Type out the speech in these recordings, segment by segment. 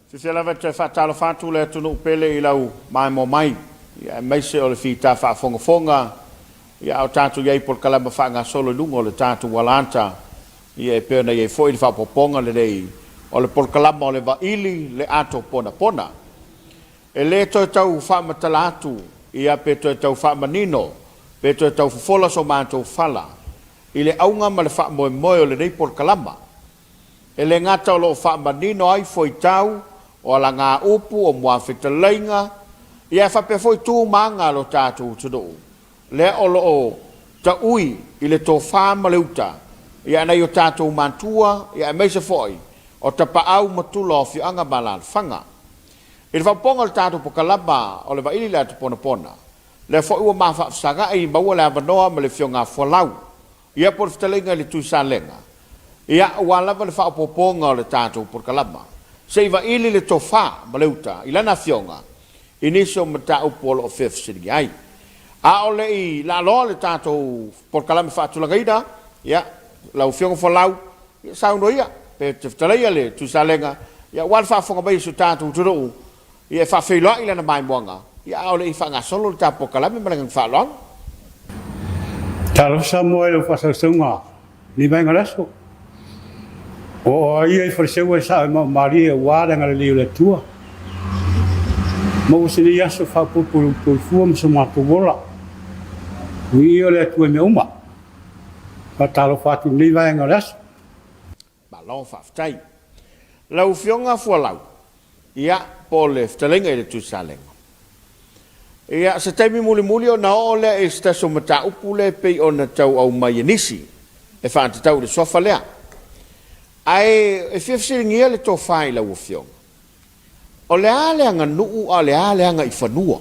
Fiafia lava e toe faatalofa atu le atunuu pele i lau maimoa mai, aemaise o le fita faafogafoga, a o tatou i ai i polokalama faagasolo i luga o le tatou alaata, e pei ona i ai foi le faaopoopoga lenei o le polokalama o le Vaili le Ato Ponapona. E le toe tau faamatala atu, pe toe tau faamanino, pe toe tau fofola so matou fala i le auga ma le faamoemoe o lenei polokalama. E le gata o lo o faamanino ai fuaitau o alagaupu, o muafetalaiga, ia ae faapea foi tu ma aga a lo tatou atunuu, lea o lo o taui i le tofa ma le uta ia nai o tatou matua, ia aemaise foi o tapaau ma tula o afioaga ma alaalafaga. I le faaopoopoga o le tatou pokalama o le Vaili le Atoponapona, lea foi ua ma faafesagai maua le avanoa ma le Afioga Fualau, Ia po o le fetalaiga i le Tui Salega, ia aua lava le faaopoopoga o le tatou polokalama, se i vaili le tofa ma le uta i lana afioga i nisi o mataupu o lo o fia fesiligia ai. A o le i laaloa le tatou polokalame faatulagaina, ia, lau Afioga Folau, ia saunoa ia, pe te fetalaia le Tui Salega, ia aua le faafofoga mai a si o tatou atunuu, Ia e faafeiloai lana maimoaga, ia a o le i faagasolo le ta polokalame ma le agaga faaaloalo. Talofa Samoa i lau faasausauga i lenei vaega o le aso. Ua oo ia i Faleseua e sao e maomalie aua le agalelei o le Atua. Maua se nei aso faaopoopo i lou toifua ma so matou ola. Viia le Atua i mea uma. Faatalofa atu i lenei vaega o le aso. Malo faafetai. Lau Afioga Fualau, ia, po o le fetalaiga i le Tuisalega. Ia, se taimi mulimuli ona oo lea i se tasi o mataupu lea e pei ona tau aumai e nisi e faatatau i le suafa lea. Ae e fia fesiligia le tofa i lau Afioga, o le a le aganuu a o le a le agaifanua?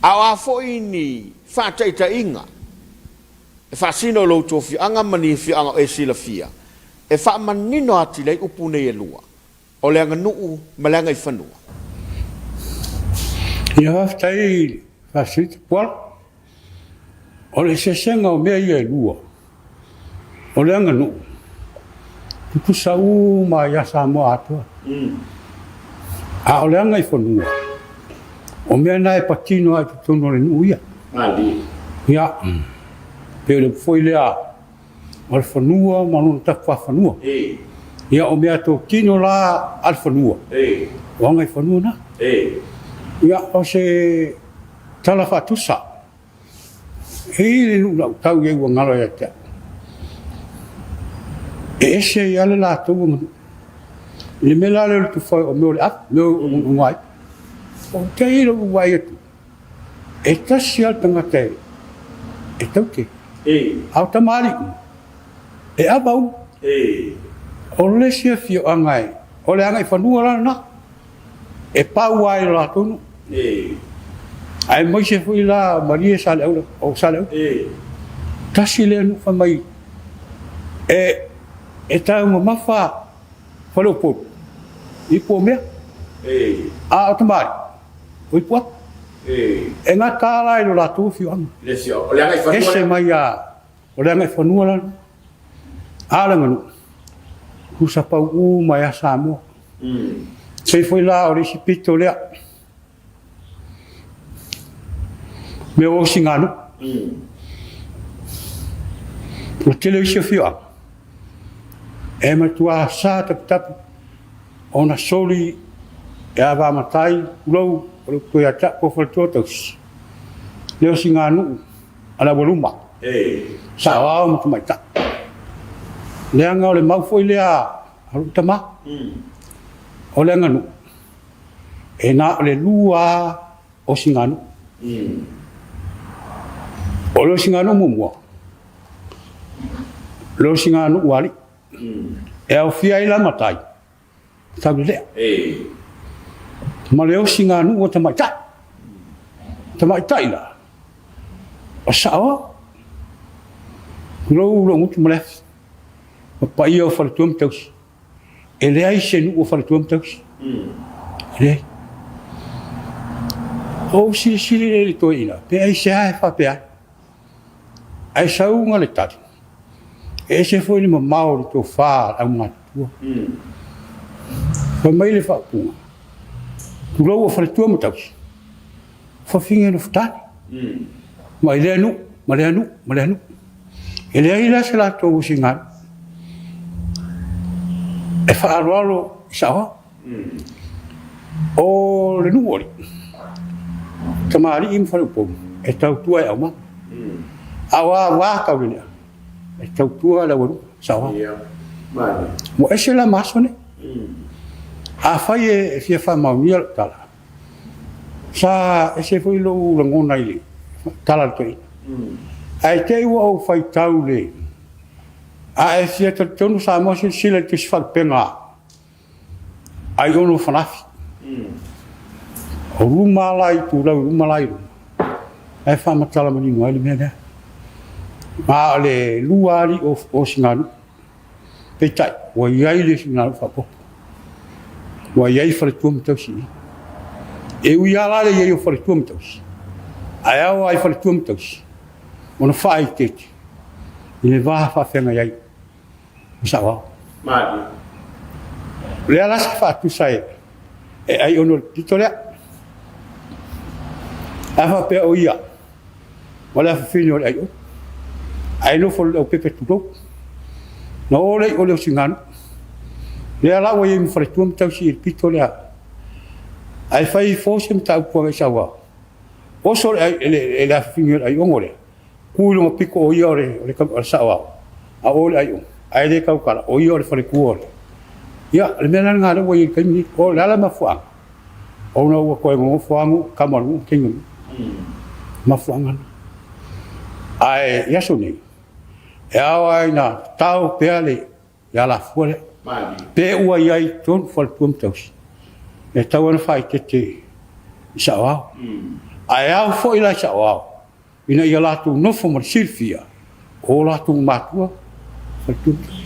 A o a foi ni faataitaiga e faasino i lo outou afioaga ma ni afioaga o e silafia, e faamanino atili ai upu nei e lua, o le aganuu ma le agaifanua. Ia faafetai i le faasili Tapuala. O le eseesega o mea ia e lua, o le aganuu, tutusa uma ia Samoa atoa. A o le agaifanua, o mea na e patino lava i totonu o le nuu ia. Ia, pei o le upu foi lea, o le fanua ma lona tapuafanua. Ia, o mea totino la a le fanua, o agaifanua na. Ia, o se tala faatusa. E i ai le nuu na ou tau i ai ua galo ia te au. E ese ai lava le latou aganuu. I le mea la lea o le tufa o mea o le apu, mea o ugaipu. Ou te i lou vaai atu, e tasi lava le tagata e taute. A o tamalii uma, e ava uma. O le isi afioaga e, o le agaifanua la lena. E pau lava i lo latou nuu. Aemaise foi la Malie Saleaula, o Saleaula. Tasi lea nuu fai mai e e taumamafa Faleupolu i Puamea. A o tamalii o Ipuapu. E gata la i lo latou afioaga. Ese mai a o le agaifanua la lena. A o le aganuu, tusa pau uma ai a Samoa. Sei foi la o le isi pito lea. Mea o Osiganu. Ua tele isi afioaga e matua sa taputapu ona soli e ava matai tulou o le upu ia te au po o faletua tausi le osiganuu a le aualuma, saoao ma tamaitai. Leaga o le mau foi lea a lou tama, o le aganuu, e na o le lua lava osiganuu. O le osiganuu muamua, o le osiganuu alii, e aofia ai la matai, Taulelea. Ma le osiganuu a tamaitai. Tamaitai la, o saoao. Tulou lou gutu ma le afi. Ma paia o faletua ma tausi. E leai se nuu o faletua ma tausi. E leai. Ou silisili lea i le toeaina, pe aisea e faapea ai. Ae sauga le tali, e ese foi le mamao o le tofa a le aumatutua. Fai mai le faaupuga, Tulou o faletua ma tausi, fafine nofotane. Ma i lea nuu, ma lea nuu, ma lea nuu. E leai la se latou osiganu e faaaloalo i saoao. O le nuu o alii, tamalii ma faleupolu e tautua e aumaga. A o a va taulelea, e tautua le aualuma saoao. Ua ese la ma aso nei. Afai e fia faamaonia lau tala, sa ese foi lou lagona i le tala a le toeaina. Ae te i ua ou faitau i le... A e fia talitonu Samoa silasila i le Tusi Faalupega a Aiono Falafi. O luma la i itulau i luma la i luma, ae faamatala manino ai le mea lea. Ma o le lua alii o Siganuu. Peitai, ua i ai le Siganuu faaopoopo. Ua i ai faletua ma tausi i i. E ui lava la le i ai o faletua ma tausi, ae ao lava i faletua ma tausi ona faaeteete i le va faafeagai ai ma saoao. Malie. O lea la sa faatusa e e ai ono le pito lea. A faapea o ia, o le afafine o le aio. Ae nofo le aupepe tulou. Na o le o le osiganu. Lea la ua i ai ma faletua ma tausi i le pito lea. Ae fai fo se mataupu agai saoao. Oso le, le, le afafine o le aiogo lea. Tu i lona pito o ia o le, o le, o le saoao, a o le aiogo, ae le tautala, o ia o le faletua o le... Ia, o le mea la lena lea ua i ai i le taimi lenei. O le a la le mafuaaga? Ona ua toe nonofo lava nuu, tama o le nuu, teine o le nuu. Mafuaaga lena. Ae i aso nei, e ao lava ina tao pea le le alafua lea. Pe ua i ai i totonu faletua ma tausi, e tatau ona faaeteete i saoao. Ae ao foi la i saoao ina ia latou nofo ma le silafia o latou matua faletua ma tausi.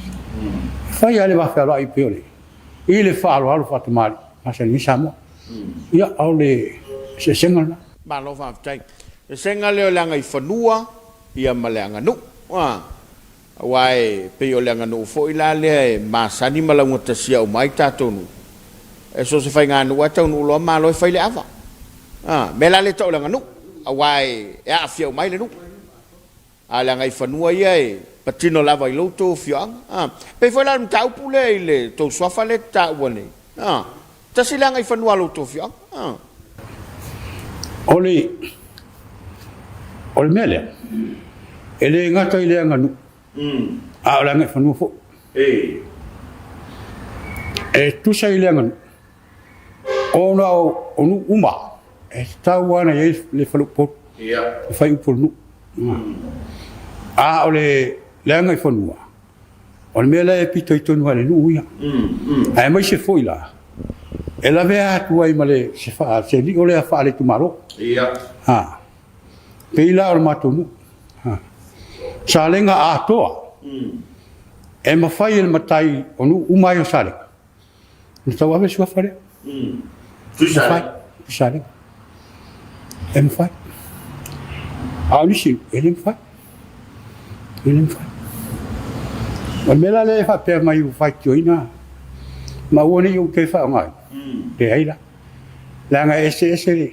E fai lava le va fealoai pei o le i le faaaloalo faatamalii masani ai Samoa. Ia, o le eseesega lena. Malo faafetai. Eseesega lea o le agaifanua ia ma le aganuu. Aua e pei o le aganuu foi la lea e masani ma laugatasia uma ai tatou nuu, e so o se faiganuu lava e taunuu loa malo e fai le ava. A, mea la lea e tau o le aganuu, aua e aafia uma ai le nuu. A o le agaifanua ia e patino lava i lo outou afioaga. A, pei foi la o le mataupu lea i le tou suafa lea e te taua nei, a, tasi le agaifanua a lo outou afioaga. A. O le, o le mea lea, e le gata i le aganuu, a o le agaifanua foi. E tusa i le aganuu, ona o, o nuu uma, e tatau lava ona i ai le faleupolu, le faiupu o le nuu. A o le, le agaifanua, O le mea lea e pitoitonu ai le nuu ia. Aemaise foi la, e lavea atu ai ma le, se, fa, se lio lea faale-itumalo. Ia. Ha. Pei la o le matou nuu. Ha. Salega atoa. E mafai e le matai o nuu uma ai o Salega Na tauave le suafa lea. Mafai. Tuisalega. E mafai. A o nisi, e le mafai. E le mafai. O le mea la lea e faapea mai ua faitioina ma aua ne i ou toe faaaogaina, leai la. Leaga e eseese le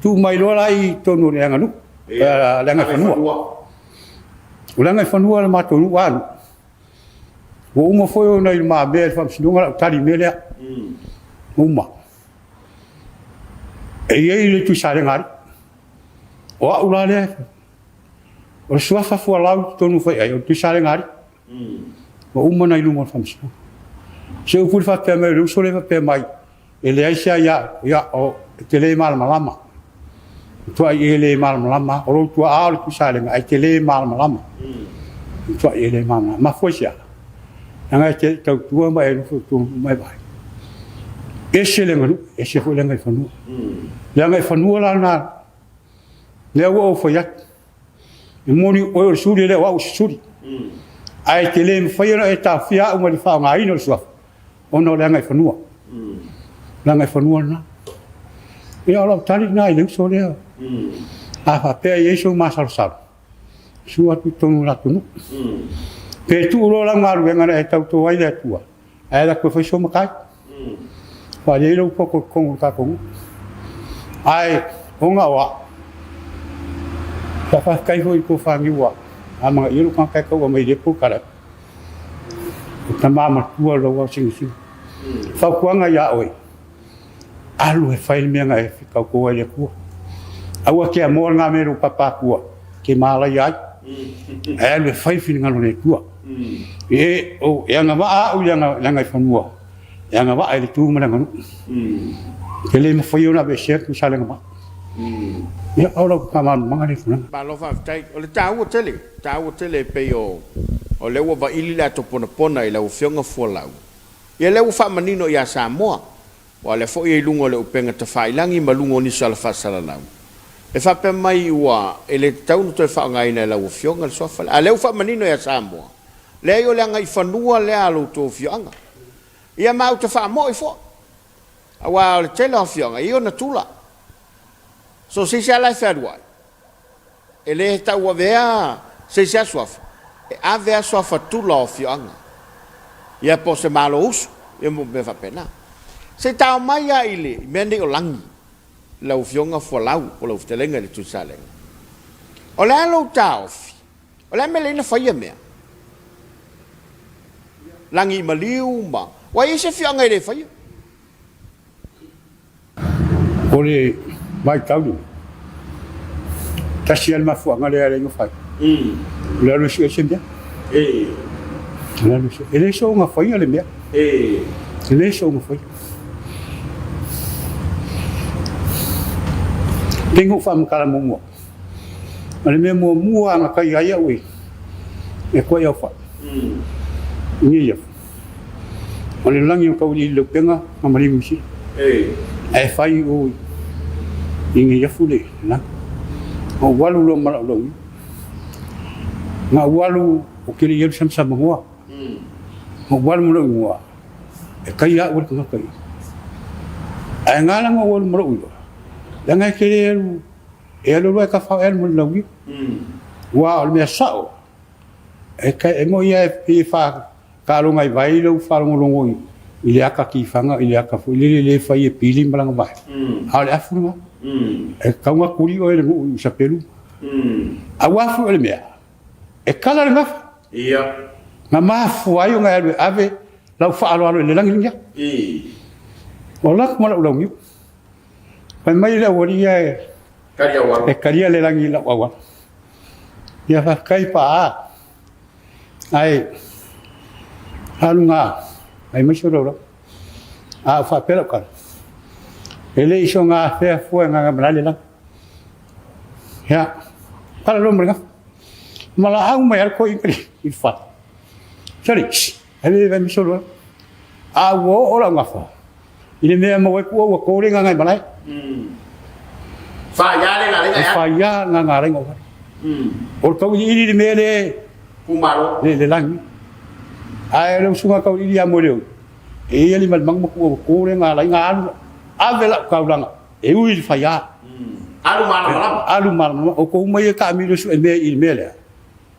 tuu mai loa la i totonu o le aganuu, le agaifanua. O le agaifanua o le matou nuu lava nuu. Ua uma foi ona i lumamea i le faamasinoga lau tali i le mea lea. Ua uma. E i ai le Tuisalega alii. O au la lea, o le suafa fualau i totonu o Faiai, o le Tuisalega alii. Ua uma ona i luma o le faamasinoga. Se upu i le faapea mai o le uso lea faapea mai, E leai se aia, ia, o, e te le malamalama. Matuai e le malamalama. O lou tuaa o le Tuisalega, ae te le malamalama. Matuai e le malamalama. Mafua i se a? Leaga e te le i tautua ma e nofo i totonu ma e vaai. Ese le aganuu, ese foi le agaifanua. Le agaifanua la lena, lea ua ou fai atu. E moni oe o le suli, e le o au o se suli. Ae te le mafai ona e taofia au mai le faaaogaina o le suafa, ona o le agaifanua. Le agaifanua lena. Ia, o lau tali lena i le uso lea. A faapea e i ai sou masalosalo, sua atu i totonu o le atunuu. Pe tuu loa lau galuega na e tauto ai le Atua, ae alu atu e fai sou matai. Ua i ai lou poto i totonu o le tatou nuu. Ae ona o au, sa faafetai foi i le tofa niu ua amanaia lou tagata e taua mai i lea polokalame. O tama matua lau aosinasina. Fautuaga ia oe, alu e fai le mea na e tauto ai i le Atua. Aua te amoa lena mea i lou papa atua, te malaia ai. Ae alu e fai le finagalo o le Atua. E, o, e agavaa au i le agaifanua, e agavaa i le tu ma le aganuu. E le mafai ona aveesea le tusa le agavaa. Ia, o lau faamalamalamaga lea tulaga. Malo faafetai. O le taua tele, taua tele e pei o, o lea ua vaili le ato ponapona i lau Afioga Fualau. Ia lea ua faamanino ia Samoa, aua o lea foi e i luga o le upega tafailagi ma luga o nisi o ala faasalalau, e faapea mai ua e le tatau ona toe faaaogaina e lau Afioga le suafa lea. A o lea ua faamanino ia Samoa, leai o le agaifanua lea a lo outou afioaga. Ia ma ou te faamoi foi, aua o le tele o afioaga e i ai ona tula. So o se isi lava la e fealuai, E le tauavea se isi a suafa, e ave a suafa tula o afioaga, ia po o se malo usu, ia ma mea faapena. Se i tao mai a i le mea nei o lagi, lau Afioga Fualau po o lau fetalaiga i le Tuisalega. O le a lou taofi? O le a le mea lea na fai ia mea? Lagi i maliu ma... Ua i ai se afioaga e le faia? O le vaitau lenei, tasi lava le mafuaaga lea e ala ai ona fai, o le alu e sue se mea. E le soona faia le mea, e le soona faia. Pei ona ou faamatala muamua, o le mea muamua na taia ai au e koe au fai, i nei afu. O le lagi o tauiliili leupega ma maliu i sila. Ae fai o i nei afu le lagi. Na ou alu loa ma lau launiu. Na ou alu ou te le i alu samasamanoa. Na ou alu ma lou igoa e taia au e le tagata ia. Ae na ala ona ou alu ma lou igoa, leaga e te le alu, e alu alu lava e tafao e alu ma le launiu. Aua o le mea sao, E moni lava e pei e faataaloga i vai lou faalogologo i le ata tifaga, i le ata foi lele lea e fai e Pili ma lana vaega, a o le afu lena. E tatau ona tuli oe e le nuu i Sapelu. Aua foi o le mea, e kala le gafa. Na mafua ai ona e alu e ave lau faaaloalo i le lagi lenei. O latu ma lau launiu. Fai mai le aualii ia e talia le lagi i lau auala. Ia faafetai paa. Ae alu nga ai mai se laulau. A o faapea lau tala. E le i so nga afea fua e nganga le lagi. Ia, pala lo ma le gafa. Ma laau mai a le koi i le fale. Sorry, ai le vai miso loa. A ua oo lau gafa. I le mea maua ai kuʻu ua kō le Gagaemalae. Whaia le ngā E whaia ngā ngā renga o whare. O le tauiliili le mea le Pūmalo. Le, le langi. Ae le usuga tauiliili a moe leo. E ia lima le mangu ma kuʻu ua kō le ngā lainga alu. Ave lau kaulanga. E ui le whaia. Alu malamalama. Alu malamalama. O kou mai e taamilo suʻe mea i le mea lea.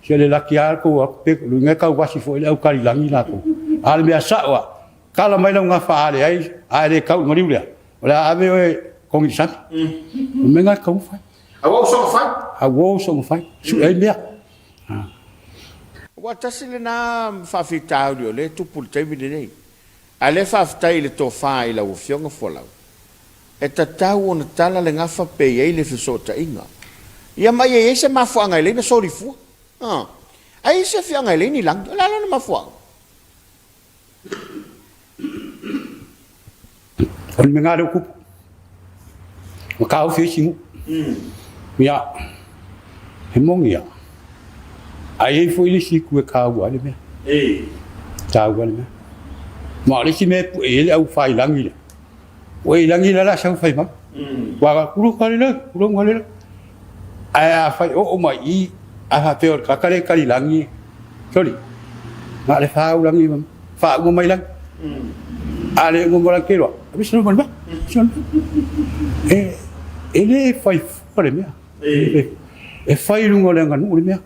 Se le laki a kou aku pe luinga kau vasi foi le au kalilangi lakou. A le mea sao a, Kala mai lau gafa a leai, a e le kau i maliu lea, o le a ave oe kogi i le sami. O le mea lena e tatau ona fai. Aua o soga fai. Aua o soga fai. Sue ai mea. Ua tasi lena faafitauli o lea e tupu i le taimi lenei. A o lea faafetai i le tofa i lau Afioga Fualau. E tatau ona tala le gafa pe i ai le fesootaiga. Ia ma ia i ai se mafuaaga e lei na solifua. Ai i ai se afioaga e lei ni lagi. O le a lona mafuaaga? O le mea lea o kupu. Ua taofi ai si nuu. Ia, he moni ia. Ae i ai foi le isi itu e taua ai le mea. Taua ai le mea. Ma o le isi mea e pue i ai le au failangi lea, ua i lagi la la sau fai mai. Ua kulu ka le kulu ka le. Ae a fai oo mai i a faapea o le tagata lea e tali lagi, soli, na o le fau lagi ma faauma mai lagi. A le uma mai lagi ke loa, aveese loa ma le mea. E, e le fai fua le mea. E fai i luga o le aganuu le mea.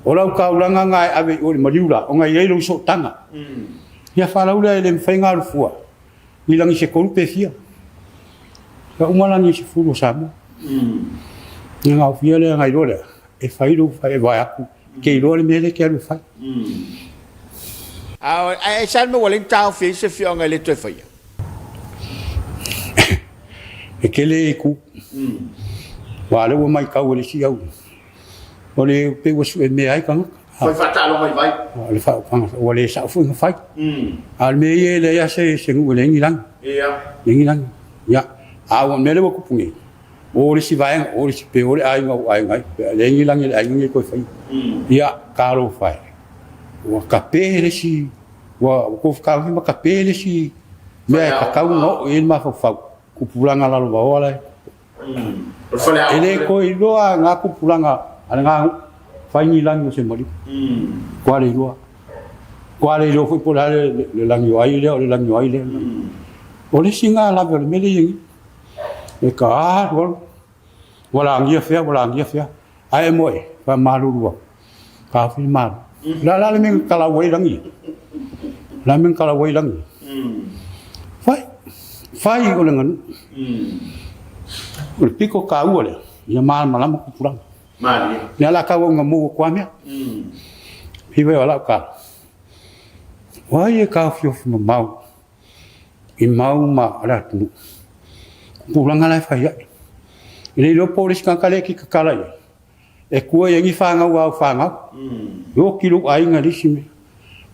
O lau taulaga na e ave i o i le maliu la, ona e i ai lou sootaga. Ia faalaulea e le mafai ona alu fua. Ni lagi se tolu pe fia. Ua uma lagi e 10 o Samoa. Ia gaofia lea na iloa lea, e fai lou fai e vae atu, ke iloa le mea lea e te alu e fai. Ae aisea le mea ua leai ni taofi ai se afioaga e le toe faia? E tele itu. Aua o lea ua matau e le isi au, o le pei ua sue mea ai tagata. Fai faataaloga i vai. O le faaupuga, ua le sao foi ona fai. A o le mea ia e leai lava se nuu e leai ni lagi. Leai ni lagi. Ia, a o le mea lea ua tupu nei, o le isi vaega, o le isi, pe o le aiga o aiga ai, pe leai ni lagi a le aiga nei toe faia. Ia, talofa e, ua tape le isi, ua tofu ma tape le isi mea e tatau ona oo i ai le mafaufau, tupulaga lalovaoa la e E le toe iloa ngā tupulaga a le ngā fai ni lagi o se maliu. Kua le iloa. Kua le iloa foi po o le a le lagi o ai lea o le lagi o ai lea. O le isi ngā lave o le mea lea i ai nei. E ka alu alu, ua lagia fea, ua lagia fea. Ae e moe, faamalulu atu, taofi le Malo. O le a la le mea na talau ai lagi ia? O le a le mea na talau ai lagi ia? Fai, fai o le aganuu. O le pito taua lea, ia malamalama tupulaga. Lea la tau au ina mou atu lava mea. Hiva o lau tala. O ai e taofiofi mamao i mau ma le atunuu. Tupulaga la e fai ai. E le iloa po o le isi tagata lea e te tatala i ai, e tua i ai ni fanau a au fanau. E oti lou aiga i le isi mea,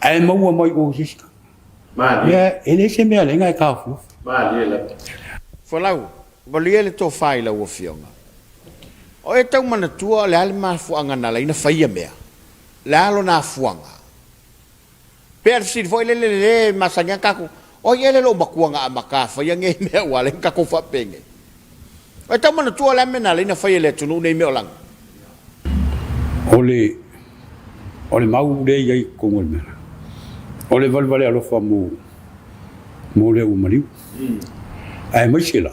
ae maua mai o i se isi tagata. Ia, e leai se mea leaga e taofiofi. Folau, malie le tofa i lau Afioga. O e tau manatua o le a le mafuaaga na ala ai na fai ia mea? Le a lona afuaga? Pei a le fesili foi lele le masani a tatou, o ai ea le loomatua na amata a faia nei mea ua ala ai ona tatou faapenei? E tau manatua le a mea na ala ai ona fai e le atunuu nei mea o lagi? O le o le mau lea i ai i totonu o le mea lea, o le valevale alofa mo mo le ua maliu. Aemaise la,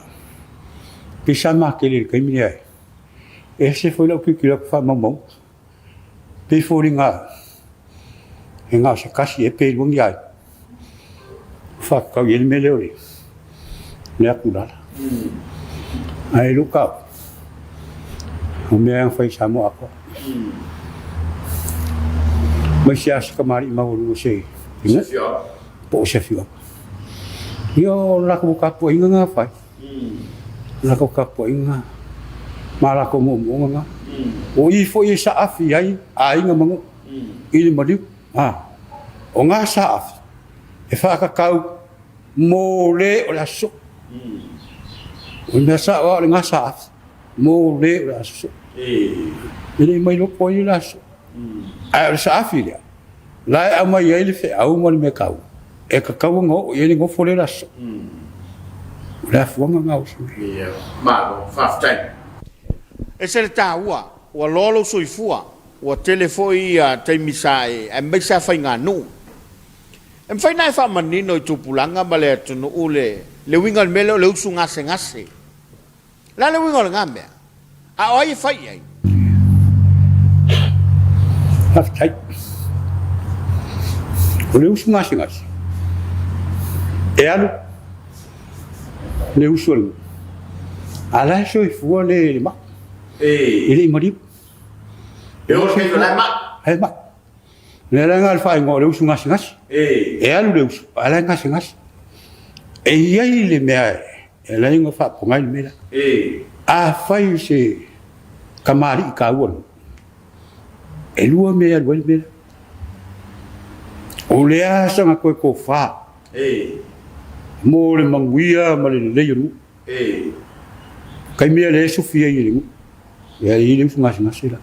pei sa matele i le taimi lea, e ese foi lau tilotilo atu i faamaumauga. Pei foliga e na o se tasi ea pe lua ni aiga fatatau i ai le mea lea o le atulala. Ae i lou taofi, o mea na fai i Samoa atoa. Aemaise lava se tamalii maualuga o se nuu po o se afioaga. Ia o le latou tapuaiga lena na fai. Latou tapuaiga ma latou moomooga na. O i foi e saafi ai aiga ma nuu i le maliu. O na saafi e faatatau mo le o le aso soo. O le mea sao lava o le na saafi mo le o le aso soo. E le i mai loko ai le aso soo. Ae o le saafi lea, la e aumai ai le feau ma le mea taua, e tatau ona oo i ai le nofo lea o le aso. O le afuaga lena o se mea. Ia, malo, faafetai. Ese le taua, ua loa lou soifua, ua tele foi ia taimi sa e, aemaise lava faiganuu. E mafai ona e faamanino i tupulaga ma le atunuu le le uiga o le mea lea o le usu gasegase. O le a le uiga o lena mea? A o ai e fai i ai? Faafetai. O le usu gasegase, e alu le usu a le a la e soifua le mai. E le i maliu. E oo i le mai. E mai. Le ala lena o le faaigoa o le usu gasegase. E alu le usu, a la e gasegase. E i ai le mea e ala ai ona faapogai le mea lea. Afai se tamalii taua le nuu, e lua mea e alu ai le mea lea. O le a saga toe tofa mo le manuia ma le lelei o le nuu. Taimi lea e sufi ai e le nuu, ia e i ai le usu gasegase la.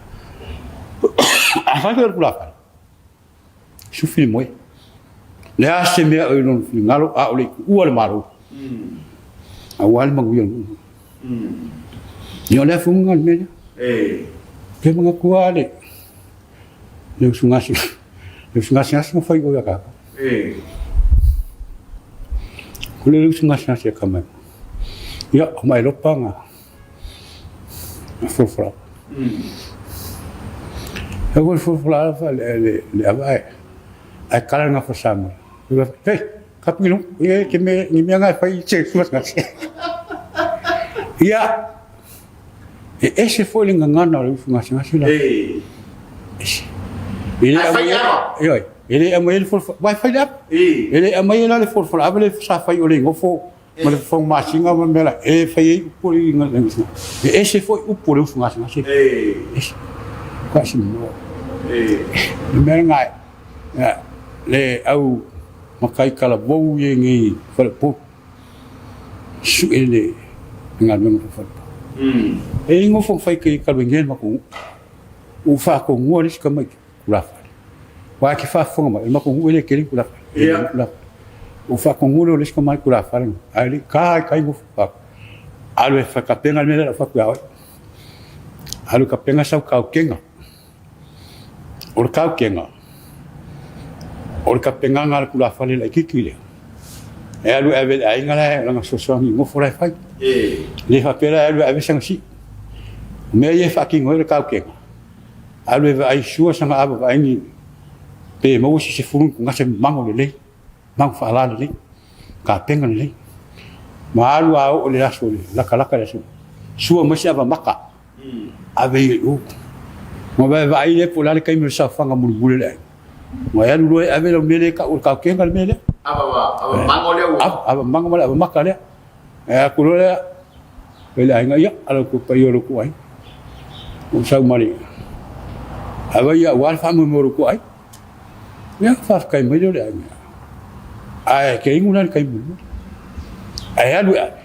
Afai foi o le tulafale, sufi le moe. Le a se mea o i lona finagalo, a o le i tuua le Malo, aua le manuia o le nuu. Ia o le afuga o le mea lea. Pe manatua lava le usu gasegase na fai i o ia tatou. O le usu gasegase a Tamaema. Ia, o Maelopa na folafola. E foi folafola le ava ae kala le gafa Samoa. Hei! Kapi lu, ia ke me ni mea ngai fai se gasegase. Ia, e ese foi le gagana o le ufu gasegase la. Ese. E le Ae fai aumaia, ava. ioe, e le aumaia le folafola, uae fai le ava. E le aumaia la le folafola ava le sa fai o le gofo ma le fofoga masina ma mea la, e fai ai upu o le gasegase. E ese foi upu o le ufu gasegase. Ese. Kasi mo. Le mea lena, le au makai talavou ia nei faleupolu, sue le galuega faa-faleupolu. E i ai nofo fai ke kaluenge le matou nuu. Ua faatonua le isi tamaiti tulafale. Aua e te faafofoga mai, o le matou nuu e le tele ni tulafale. Ua faatonua lea o le isi tamaiti tulafale, ae le i ta i tai nofo faa. Alu e tapena le mea lea o le a ou fai atu ia oe. Alu e tapena sau tautega. O le tautega, o le tapenaga a le tulafale laitiiti lea, e alu e ave i le aiga la e lana fesoasoani i nofo la e fai. E le faapea la e alu e ave sana sii. O mea ia e faatino ai le tautega, alu e vaai sua sana ava vaai ni pe maua se sefulu ni tugase mago lelei, mago faala lelei, tapena lelei. Ma alu a oo i le aso latalata i le aso, sua mai se ava maka. Ave ia i o. Ona vaevaai lea po o le a le taimi o le saofaga mulimuli o le aiga. Ona e alu loa e ave lau mea lea e tau o le tautega le mea lea. Ava mago lea ua. Ava mago ma le ava maka lea. E atu loa lea i le aiga, ia, ala outou paia o lo outou aiga. Ua sau ma le ava ia aua le faamoemoe o lo outou aiga. Ia, faafetai mai lea o le aiga. Ae te inu la le taimi mulimuli. Ae alu e ave.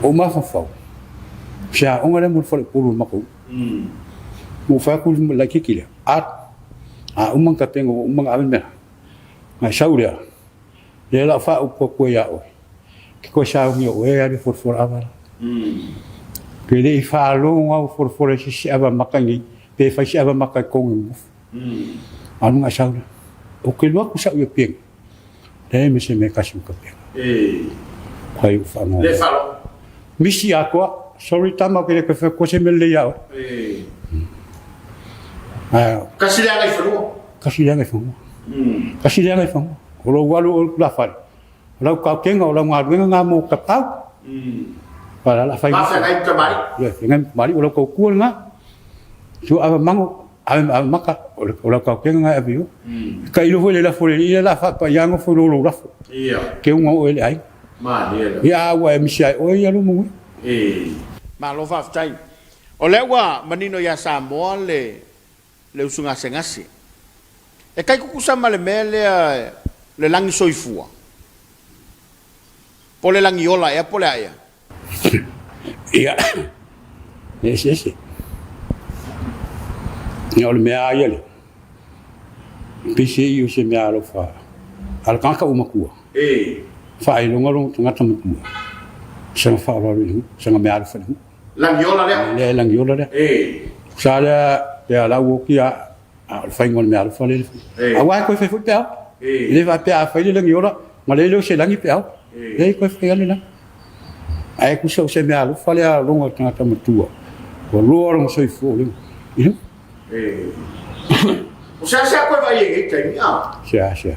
Ua ou mafaufau, o se aoga lea mo le faleupolu o le matou nuu. Ua ou fai atu i le laitiiti lea, a, a uma ona tapena ua uma ona ave le mea, ona e sau lea, lea o le a ou faaupu atu ai ia oe, e te toe sauni o oe e alu e folafola ava la. Pe le i faalogo lava ua folafola i se isi ava maka nei, pe fai se ava maka i totonu o le nofo. Alu ona e sau lea. Ou te alu atu sau i Apia nei, Leai ma se mea kasi ma kapena. Kai u whango. Le whalo. Misi atoa. Sorry tama ke le koe whai se mele ia oe. Kasi le angai whanua. Kasi le angai whanua. Kasi le angai whanua. O lou alu o la whare. O lau kaukenga, o lau galuega ngā mō kapau. Wala la whai. Mawha ngai tamari. Ia, ngai tamari o lau kaukua ngā. Tua ava mango. Ave ave maka, o le o lau kaukenga ngai ave i o. Ka ilo foi le lafo le ia la fa pa iango foi lo lo lafo. Ia. Ke unga o ele ai. Malie la. Ia a ua e misi ai oe ia lumu. E. Malo faafetai. O lea ua manino ia Samoa le le usu gasegase. E kai kukusa ma le mea lea le lagi soifua. Po le lagi ola ea po le a ea? Ia, e eseese. Ia, o le mea lava ia lea, pei se i o se mea alofa a le tagata ua matua. Faailoga lona tagata matua, sana faaaloalo i le nuu, sana mea alofa i le nuu. Lagiola lea. Lea e lagiola lea. Sa lea, pe a lau oti a A o le faiga o le meaalofa lea le fai. Aua e toe fai foi peau. E le faapea a fai le lagi ola, ma leai lea o se lagi peau. Leai, toe fai lava le lagi. Ae tusa o se meaalofa lea a lona tagata matua, ua loa lona soifua o le i luga. O seasea koe vaai ai i nei taimi, a? Seasea.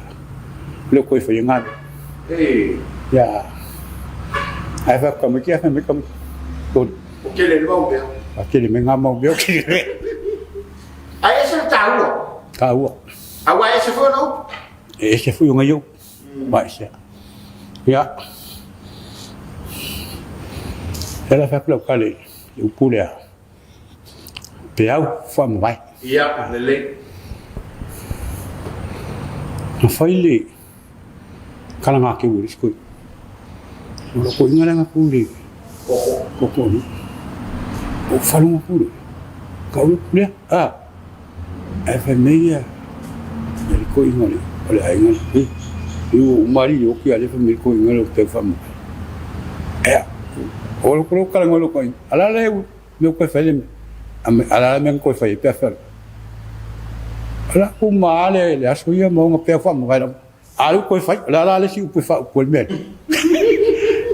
Le o koe faia galuega. Ia. Ae fai atu tamaiti, ae fai mai tamaiti. Tolu. O tele le mau mea. A tele mai ngā mau mea o tele. Ae ese le taua. Taua. Aua e ese foi ona upu. E ese foi ona iou. Ba ese. Ia. Ela fai atu lau tala i le upu lea. Peau faamavae. Ia, lelei. Na fai le kalagakeu e le isi koe. O lou koiga lea na tu i le koko ni. O faluga tu le. Ka ulu lea. A. Ae fai mai ia le koiga le o le aiga le. I ua uma ali le oki a le fai mai le koiga le o peu faamavae. Ea. O lou kalaga o lou koiga. Ala le mea koe fai le mea. A la mea koe fai e pea fai. Ala uma ale le aso ia ma ona pea faamavae lava. A le upu e fai, o le a la le isi upu e faaupu ai le mea lea?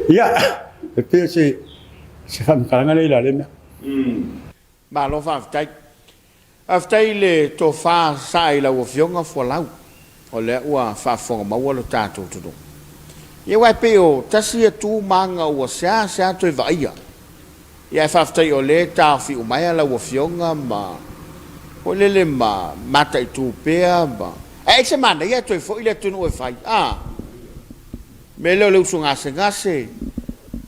Ia, e pei o se, se faamatalaga lea i la lea mea. Malo faafetai. Faafetai i le tofa saa i lau Afioga Fualau. O lea ua faafofoga maua lo tatou atunuu. Ia aua e pei o tasi ia tu ma aga ua seasea toe vaaia. Ia ae faafetai o lea e taofi umaea lau afioga ma foi lele ma mataitu pea ma ae ai se manaia ae toe foi le atunuu e fai a mea lea o le uso gasegase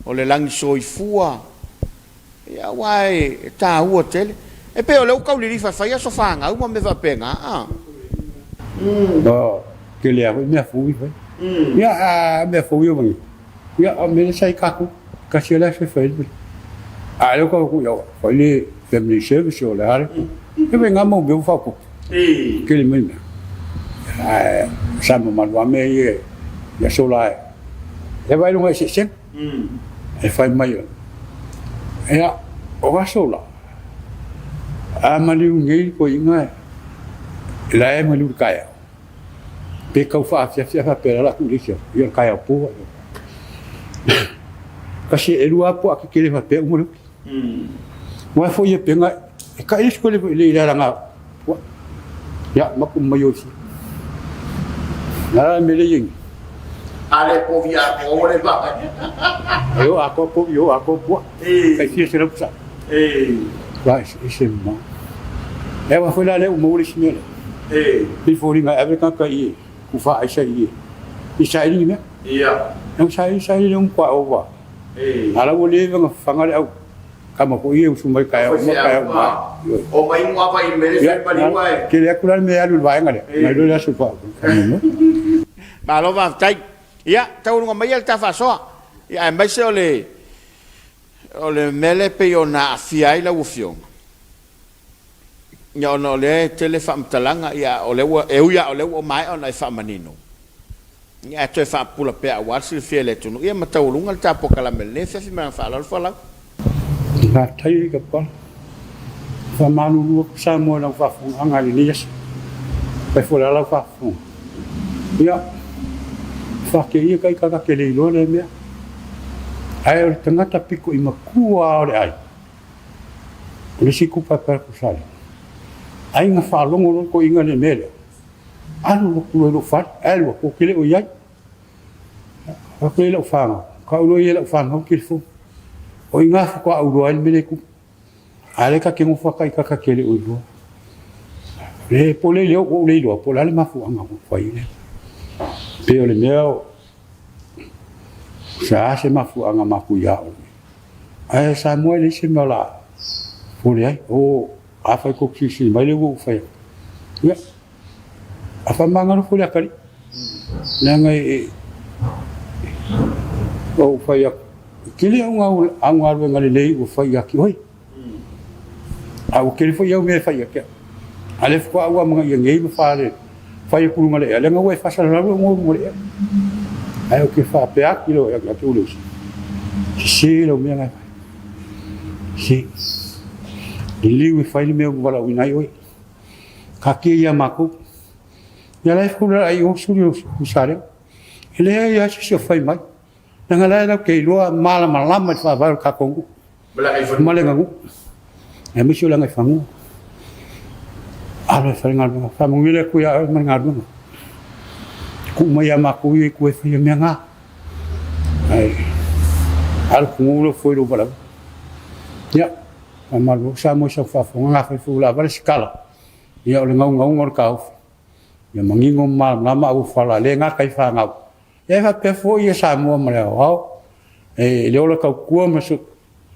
o le lagi soifua ia aua e taua tele. E pei o lea ua tau lilifa e fai aso fanau ma mea faapena a. Ua tele lava foi mea fou ia fai. Ia a mea fou ia mai. Ia o mea lea sa i tatou. Tasi lava le aso e fai ai le mea. A o lea ua tau atu ia fai le family service o le a le. E fai nga mau mea ua faaopoopo. Tele mai mea. Ae sa mamalu lava mea ia i aso la e vaai luga eseesega. E fai mai o ia o aso la a maliu nei toeaiina la e maliu i le taeao pe tau faafiafi ae faapea la atu i le isi aso ia o le taeao po kasi e lua lava puaa tetele faapea uma le oti aua foi ia pega e taʻi isi koe le alaga puaa ia maku mai o isi la mele ia A le povi atoa ua le vaai. E o atoa povi o atoa puaa tai fia selau pusa la ese ma e aua foi la lea ua maua le isi mea lea pei foliga e ave le tagata i ku faaisa i i saili ni mea e saili saili le umu ova a la ua leva ona fafaga le au kama foi ia usu mai taeao uma taeao uma O mai mu ava i mele fai maliu ae. Tele atu la le mea e alu i le vaega lea nai lo le aso faamoemoe. Malo faafetai. Ia, taualuga maia le ta faasoa. Ia, aemaise o le o le mea lea e pei ona aafia ai lau Afioga, ia ona o lea e tele faamatalaga, ia o lea ua, e ui lava o lea ua maea ona e faamanino, ia ae toe faapupula pea aua le silafia e le atunuu, ia ma taualuga le ta polokalame i lenei afiafi ma le agaga faaaloalo Folau. Faafetai Kapala. Faamalulu atu Samoa i lau faafofogaaga i lenei aso. Fai foi la lau faafofoga. Ia, faateia kai kaka ke le iloa lea mea. Ae o le tagata pito i matua lava o le ai, o le isi kupa e fai atu Salega, ai na faalogo loa le toeaina i le mea lea, alu lotu loa i lou fale, ae alu atu ou te le o i ai. Fai atu lea i lau fanau, tau loa ia i lau fanau le telefoni. O i ina faatoa ou iloa ai le mea lea e tupu. A o lea ta te nofo lava ta ita ta te le o iloa. Le po o le ua ou le iloa po o le a le mafuaaga ua fai ai lea. Pei o le mea o se a se mafuaaga matuia o le. Ae Samoa e leai se mea o le a popole ai. O afai tou te silasila mai lea ua ou fai atu. Ia, a faamagalo foi le atalii. Leaga e ua ou fai atu, e tele au galuega lelei ua fai ia te oe, a ua tele foi au mea e fai ia te au. A o lea faatoa ou amanaia nei ma fale fai atu i luga o le ea, leaga ua e faasalalau lou igoa i luga o le ea. Ae ou te faapea atu i lau ia te oe, sese lau mea la e fai. Sese. Liliu e fai le mea ua valaauina ai oe. Taatia ia matou. Ia la e fula ai o suli o Salega. E leai lava se isi o fai mai. Leaga la e latou te iloa malamalama i le faavae o le tatou nuu. Ma le aganuu. Aemaise o le agaifanua. Alo e fai le galuega. Faamanuia le Atua ia oe ma le galuega. Tuu mai ia matou ia i tua e faia mea na. Ae alu pugou lou foe i lou valaauina. Ia, faamalo Samoa i sau faafofoga, gafai foi ua lava le sikala. Ia o le gaugauga o le taofi, ia manino ma malamalama auofala le gata i fanau, ia e faapea foi ia Samoa ma le aoao, e le ola tautua ma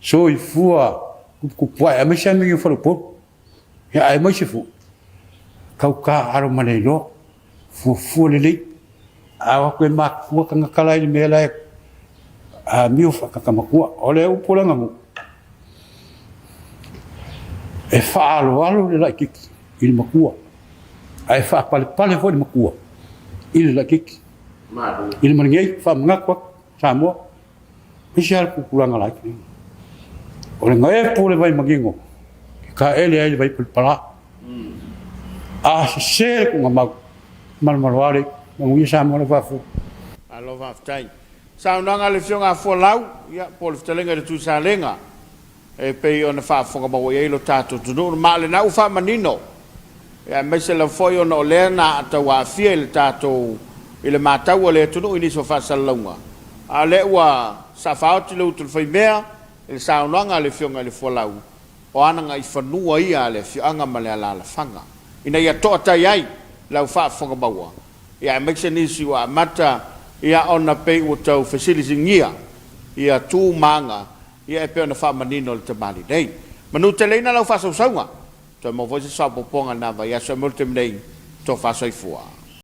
soifua tuputupuae, aemaise lava mea o faleupolu. Ia aemaise foi, tauta alo ma le iloa, fuafua lelei, a o atu e matutua tagata la i le mea la e amio faatata matua. O le upu o le aganuu, e faaaloalo le laitiiti i le matua, ae faapalepale foi le matua i le laitiiti. I le maligei, faamanatu atu Samoa, aemaise lava le tupulaga laiti nei. O le gaepu o le vai manino, e taele ai le vai palapala. A sese le tuugamau, malomaloa le manuia Samoa lau faafofoga. Malo faafetai. Saunoaga a le Afioga a Fualau, ia, po o le fetalaiga i le Tui Salega, e pei ona faafofoga maua i ai lo tatou atunuu. Ma o lena ua faamanino. Ia aemaise lava foi ona o lea na tau aafia i le tatou i le matau a le atunuu i nisi o faasalalauga, a o lea ua saafaoti le utu i le faimea i le saunoaga a le Afioga i le Fualau, o agaifanua ia a le afioaga ma le alaalafaga ina ia toatai ai lau faafofoga maua, ia aemaise nisi ua amata ia ona pei ua tau fesilisigia ia tu ma aga ia e pei ona faamanino e le tamalii nei. Manuteleina lau faasausauga. Toe maua foi se faaopoopoga i lena vaiaso. E momoli le taimi nei, Tofa Soifua.